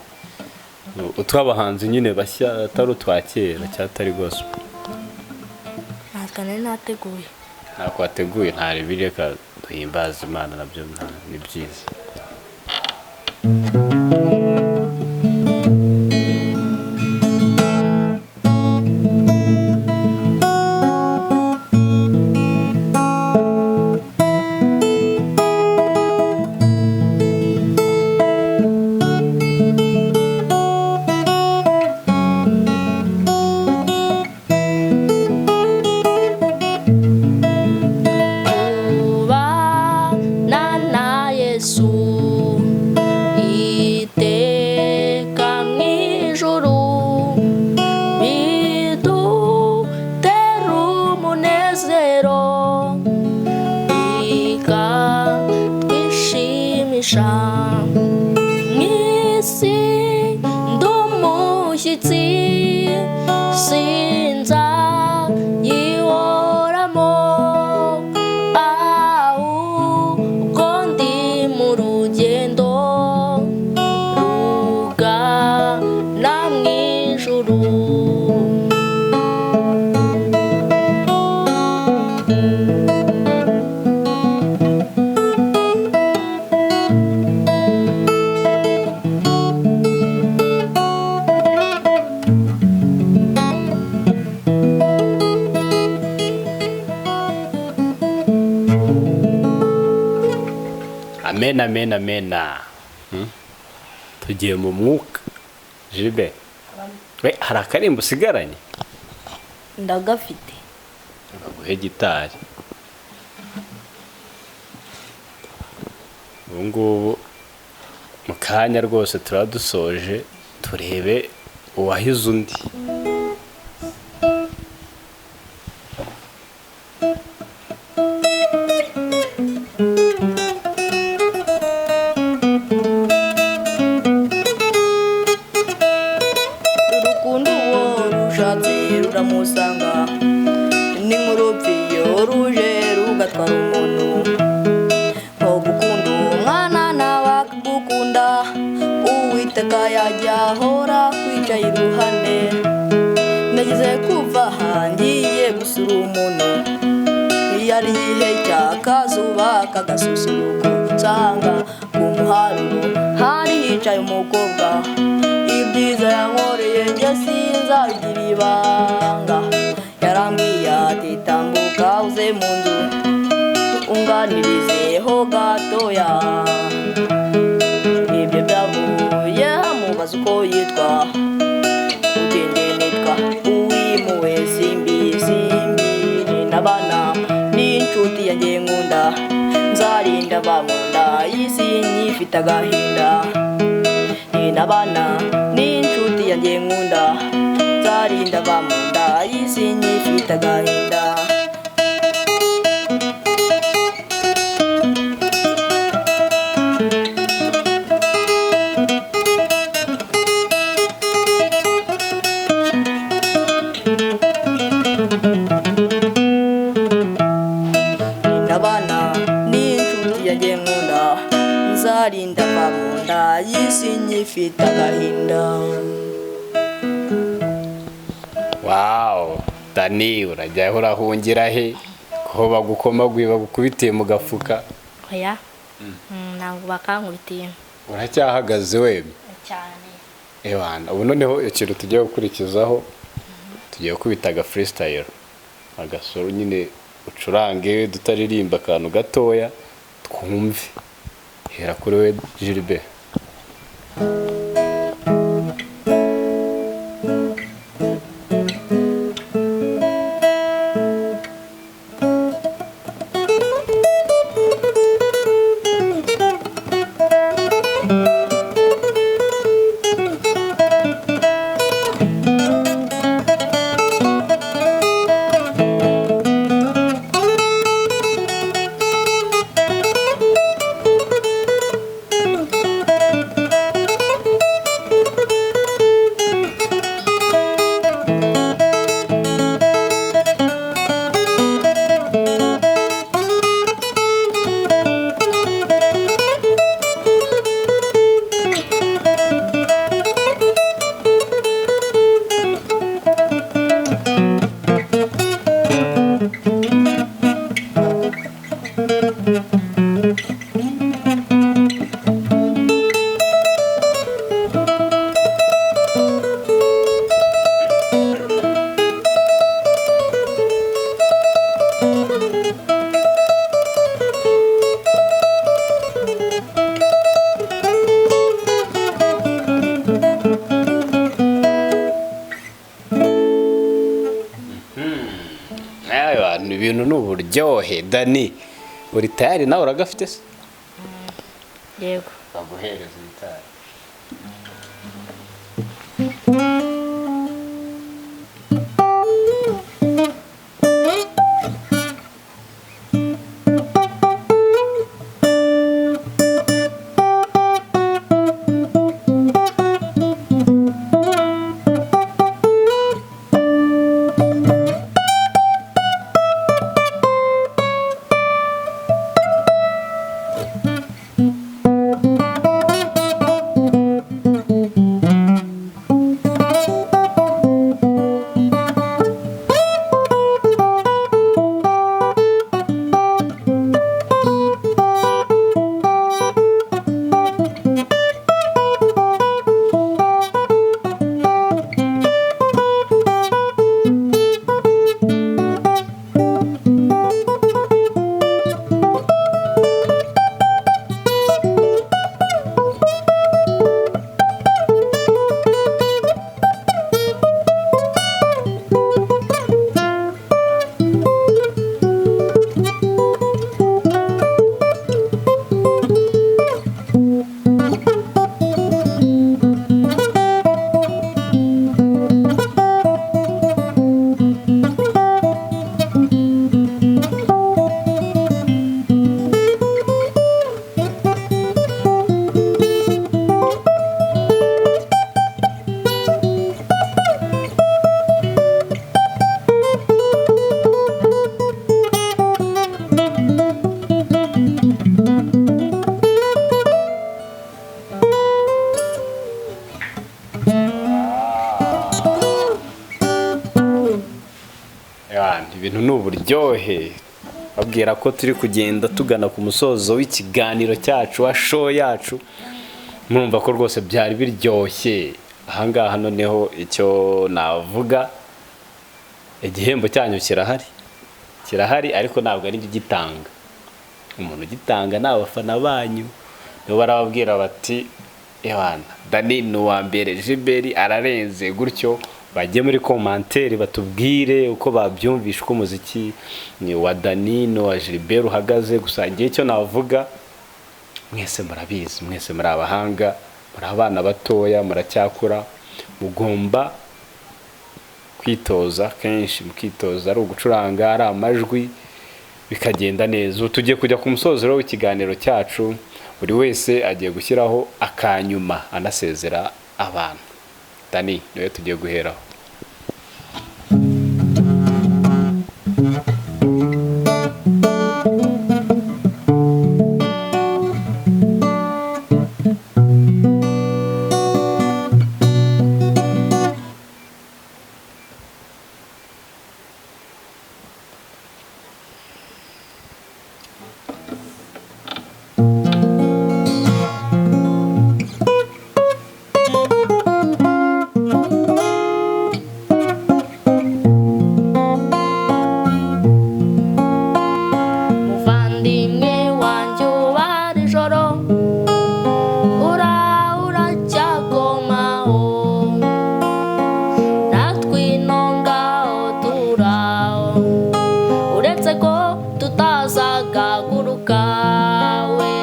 Utw'abahanzi nyine bashya atari utwa kera cyangwa atari gospel? Ntabwo nari nateguye. Ntabwo wateguye, nta ribi, reka duhimbaze Imana nabyo ni byiza. Mwisi ndumushyitsi sinza yihoramo, ahubwo ndi mu rugendo rugana mu ijuru. Amen, amen, amen. Tugiye mu mwuka. Gilbert, we hari akarimbo usigaranye? Ndagafite. Baguhe gitari. Ubu ngubu mu kanya rwose turadusoje, turebe uwahize undi. Urukundo uwo rushatse ruramusanga, ni nk'urupfiyo ruje rugatwara umuntu. Nko gukunda umwana nawe akagukunda, Uwiteka yajya ahora kwicaye iruhande. Nagize kuva aha ngiye gusura umuntu, iyo ari igihe cy'akazuba k'agasusuruko, nsanga ku muharuro hari hicaye umukobwa. Ibyiza yankoreye njye sinzabigira ibanga, yarambwiye ati tambuka uze mu nzu unganirizeho gatoya. Ibyo byavuye amubaza uko yitwa, uti njye nitwa Uwimpuhwe Simbi, Simbi ni n'abana n'inshuti yanjye nkunda. Nzarinda va mu nda y'isi nyifite agahinda. Ninabana n'inshuti yanjye nkunda, nzarinda va mu nda y'isi nyifite agahinda. Ninabana n'inshuti yanjye nkunda, nzarinda va mu nda y'isi nyifite agahinda. Wow, Dani, urajya urahungira he ko bagukomaguye bagukubitiye mu gafuka? Oya. Ntabwo bakankubitiye. Uracyahagaze wemye cyane. Ewana, ubu noneho ikintu tugiye gukurikizaho, tugiye gukubita aga freestyle, agasoro nyine, ucurange tutaririmba akantu gatoya twumve. Hera kuri we Gilbert. Abantu, ibintu ni uburyohe. Dani, uri tayari? Nawe uragafite se? Yego. Baguhereza gitari. Ibintu ni uburyohe. Babwira ko turi kugenda tugana ku musozo w'ikiganiro cyacu wa show yacu. Murumva ko rwose byari biryoshye. Ahangaha noneho icyo navuga, igihembo cyanyu kirahari, kirahari, ariko ntabwo ari njye ugitanga. Umuntu ugitanga ni abafana banyu, nibo barababwira bati: "Ewana, Dani ni uwa mbere, Gilbert ararenze." Gutyo Bajye muri commentaire batubwire uko babyumvisha, uko umuziki ni wa Dany n'uwa Gilbert uhagaze. Gusa ngiye icyo navuga, mwese murabizi, mwese muri abahanga, muri abana batoya, muracyakura, mugomba kwitoza kenshi, mukitoza ari ugucuranga, ari amajwi, bikagenda neza. Ubu tugiye kujya ku musozo rero w'ikiganiro cyacu, buri wese agiye gushyiraho akanyuma anasezera abantu. Dany, niwe tugiye guheraho. Muvandimwe wanjye ubara ijoro, uracyakomaho, natwe ino ngaho turaho, uretse ko tutazagaguruka we.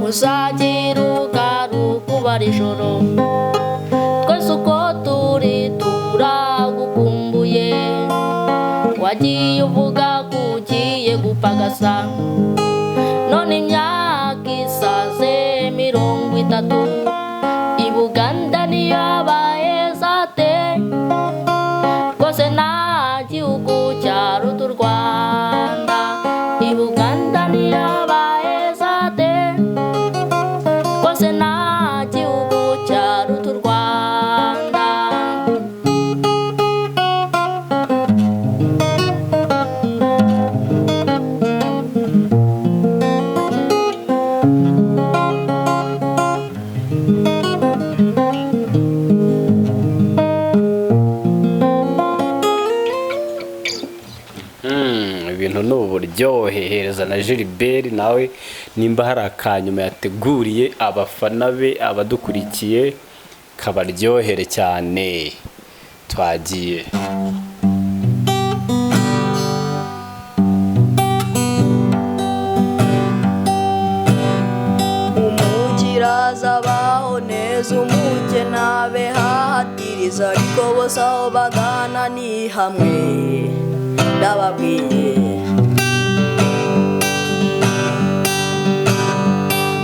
Uzagira ugaruka ubara ijoro, twese uko turi turagukumbuye. Wagiye uvuga ko ugiye gupagasa, none imyaka isaze 30, i Buganda niyo abaye ate, rwose nta gihugu cyaruta u Rwanda. I Buganda niyo abaye ate, rwose nta gihugu cyaruta u Rwanda. Ibintu ni uburyohe. Hereza na Gilbert nawe nimba hari akanyuma yateguriye abafana be, abadukurikiye, kabaryohere cyane. Twagiye. Umukiraza abaho neza, umukene abe hahatiriza, ariko bose aho bagana ni hamwe, ndababwiye.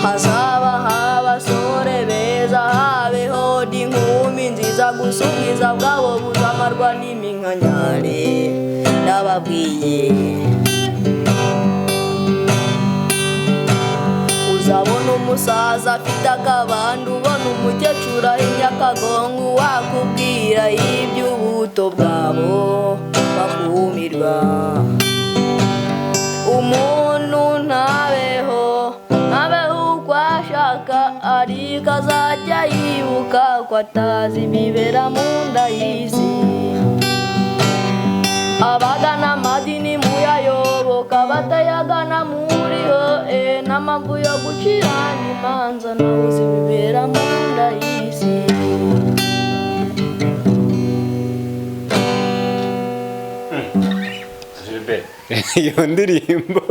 Hazaba abasore beza, habeho n'inkumi nziza, gusa ubwiza bwabo buzamarwa n'iminkanyari, ndababwiye. Uzabona umusaza afite akabando, ubona umukecuru ahinnye akagongo, wakubwira iby'ubuto bwabo bakumirwa. Umuntu ntabeho, ntabeho uko ashaka, ariko azajya yibuka ko atazi ibibera mu nda y'isi. Abagana amadini muyayoboka, batayagana muriho, n'amavu yo gucirana imanza, nawe uzi ibibera mu nda y'isi. Gilbert, iyo ndirimbo,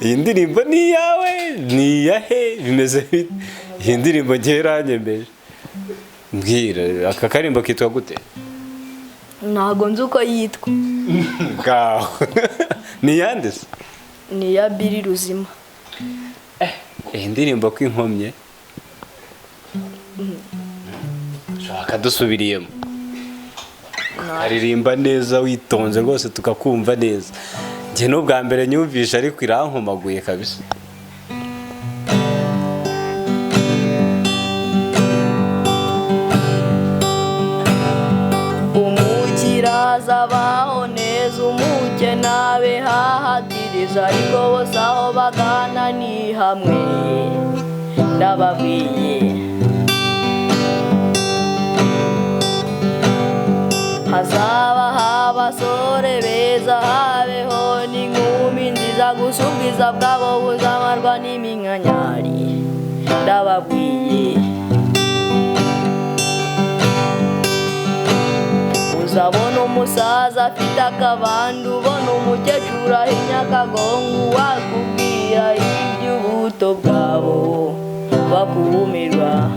iyi ndirimbo ni iyawe, ni iyahe, bimeze bite? Iyi ndirimbo ngewe iranyemeje. Mbwira, aka karimbo kitwa gute? Ntago nzi uko yitwa. Ngaho ni iyande se? Ni iya Billy Ruzima. Iyi ndirimbo ko inkomye, shaka dusubiriyemo, aririmba neza witonze rwose tukakumva neza. Njye n'ubwa mbere nyumvisha, ariko irankomaguye kabisa. Umukiraza abaho neza, umukene abe hahatiriza, ariko bose aho bagana ni hamwe, ndababwiye. Hazaba abasore beza, habeho n'inkumi nziza, gusa ubwiza bwabo buzamarwa n'iminkanyari, ndababwiye. Uzabona umusaza afite akabando, ubona umukecuru ahinnye akagongo, wakubwira iby'ubuto bwabo bakumirwa.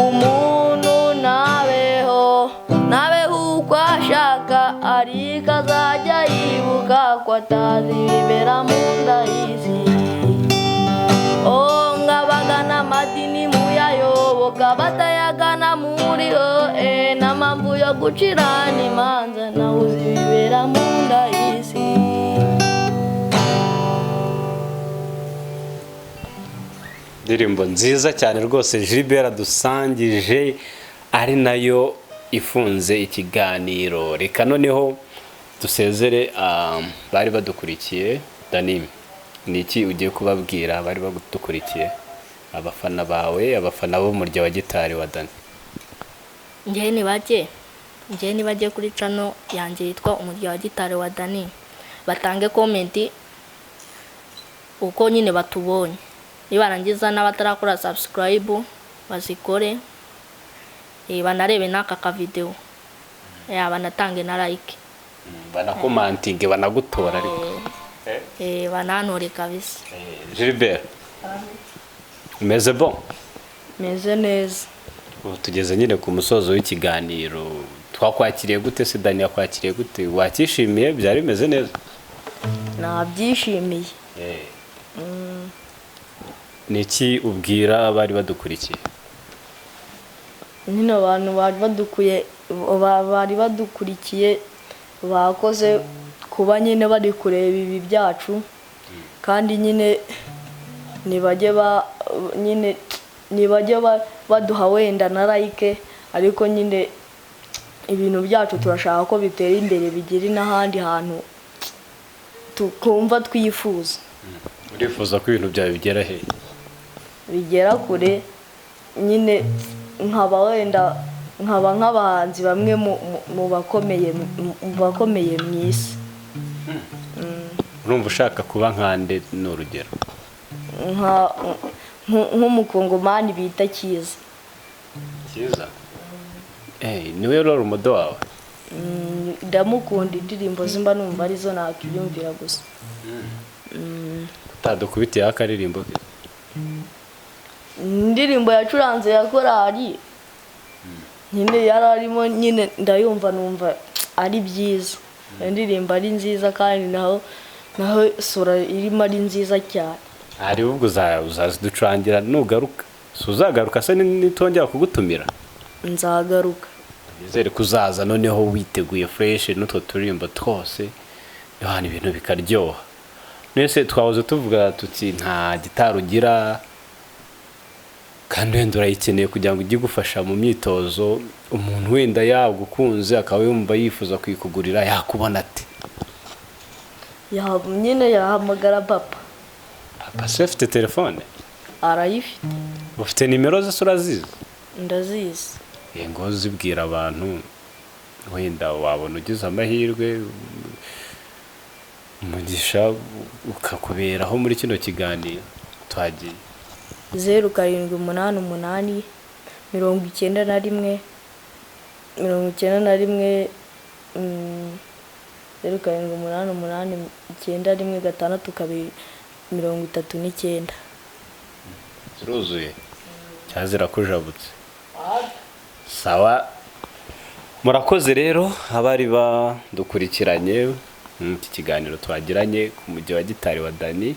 Umuntu nabeho nabeho uko ashaka, ariko azajya yibuka ko atazi ibibera mu nda y'isi. Oh, nk'abagana amadini muyayoboka, batayagana muriho, nta mpamvu yo gucirana imanza, nawe uzi ibibera mu nda y'isi. Indirimbo nziza cyane rwose Gilbert adusangije, ari nayo ifunze ikiganiro. Reka noneho dusezere bari badukurikiye. Dani, ni iki ugiye kubabwira bari badukurikiye, abafana bawe, abafana b'umurya wa gitari wa Dani? Njyewe nibajye kuri channel yanjye yitwa Umurya wa Gitari wa Dani, batange comment uko nyine batubonye, nibarangiza n'abatarakora subscribe bazikore, banarebe n'aka ka video, banatange na like, banakomantinge, banagutora ariko banantore kabisa. Gilbert, umeze bon? Meze neza. Ubu tugeze nyine ku musozo w'ikiganiro. Twakwakiriye gute se Dani? Yakwakiriye gute? Wakishimiye? Byari bimeze neza? Nabyishimiye. Ni iki ubwira abari badukurikiye? Nyine abantu bari badukurikiye bakoze kuba nyine bari kureba ibi byacu, kandi nyine nibajye nyine nibajye baduha wenda na like, ariko nyine ibintu byacu turashaka ko bitera imbere, bigere n'ahandi hantu tukumva twifuza. Urifuza ko ibintu byawe bigera he? Bigera kure nyine, nkaba wenda nkaba nk'abahanzi bamwe mu bakomeye mu isi. Urumva ushaka kuba nkande? Ni urugero nk'umukongomani bita Cyiza. Cyiza? Niwe role model wawe? Ndamukunda, indirimbo zimba numva arizo nakwiyumvira gusa. Utadukubitiye akaririmbo ke? Indirimbo yacuranze ya korali nyine yari arimo nyine ndayumva numva ari byiza, indirimbo ari nziza, kandi naho sura irimo ari nziza cyane. Hari ubwo uzaziducurangira nugaruka? Si uzagaruka se nitongera kugutumira? Nzagaruka. Nizere ko uzaza noneho witeguye fresh n'utwo turirimbo twose, yohana ibintu bikaryoha. Nese twahoze tuvuga tuti nta gitari ugira, kandi wenda urayikeneye kugira ngo ujye igufasha mu myitozo. Umuntu wenda yagukunze akaba yumva yifuza kuyikugurira, yakubona ate? Nyine yahamagara papa. Papa se afite telefone? Arayifite. Ufite nimero ze urazizi? Ndazizi. Ngo zibwira abantu, wenda wabona ugize amahirwe umugisha ukakuberaho muri kino kiganiro twagiye. 0 7 8 8 91 91 0 7 8 8 91 6 2 39. Ziruzuye cyangwa zirakujabutse? Sawa, murakoze rero abari badukurikiranye iki kiganiro twagiranye ku mujyi wa Gitari wa Dani.